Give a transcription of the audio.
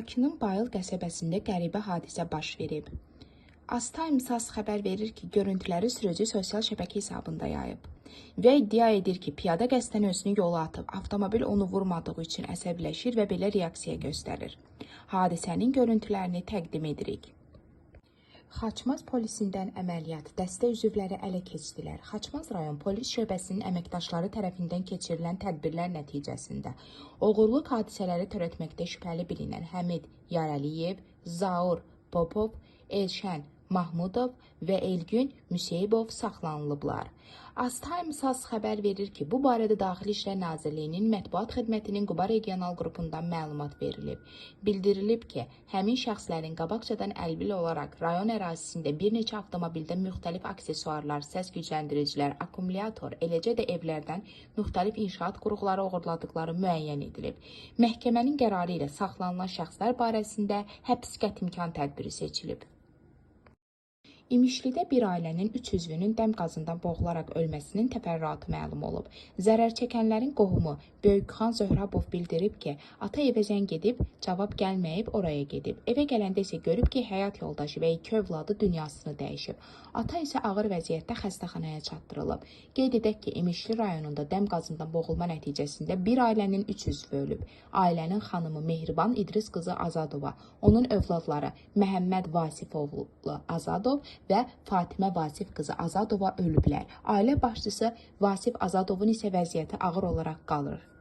Bakının Bayıl qəsəbəsində qəribə hadisə baş verib. Aztime SAS xəbər verir ki, görüntüləri sürücü sosial şəbəkə hesabında yayıb və iddia edir ki, piyada qəsdən özünü yola atıb, avtomobil onu vurmadığı üçün əsəbləşir və belə reaksiya göstərir. Hadisənin görüntülərini təqdim edirik. Xaçmaz polisindən əməliyyat, dəstə üzvləri ələ keçdilər. Xaçmaz rayon polis şöbəsinin əməkdaşları tərəfindən keçirilən tədbirlər nəticəsində oğurluq hadisələri törətməkdə şübhəli bilinən Həmid Yarəliyev, Zaur Popov, Elşən Mahmudov və Elgün Müseyibov saxlanılıblar. Aztime SAS xəbər verir ki, bu barədə Daxili İşlər Nazirliyinin mətbuat xidmətinin Quba regional qrupundan məlumat verilib. Bildirilib ki, həmin şəxslərin qabaqcadan əlbil olaraq rayon ərazisində bir neçə avtomobildə müxtəlif aksesuarlar, səs gücləndiricilər, akkumulyator, eləcə də evlərdən müxtəlif inşaat qurğuları oğurladıqları müəyyən edilib. Məhkəmənin qərarı ilə saxlanılan şəxslər barəsində həbs qətimkan tədbiri seçilib. İmişlidə bir ailənin üç üzvünün dəm qazından boğularaq ölməsinin təfərrüatı məlum olub. Zərər çəkənlərin qohumu Böyükxan Zöhrabov bildirib ki, ata evə zəng edib, cavab gəlməyib, oraya gedib. Evə gələndə isə görüb ki, həyat yoldaşı və iki övladı dünyasını dəyişib. Ata isə ağır vəziyyətdə xəstəxanaya çatdırılıb. Qeyd edək ki, İmişli rayonunda dəm qazından boğulma nəticəsində bir ailənin üç üzvü ölüb. Ailənin xanımı Mehriban İdris qızı Azadova, onun övladları Məhəmməd Vasifoğlu Azadov və Fatimə Vasif qızı Azadova ölüblər. Ailə başçısı Vasif Azadovun isə vəziyyəti ağır olaraq qalır.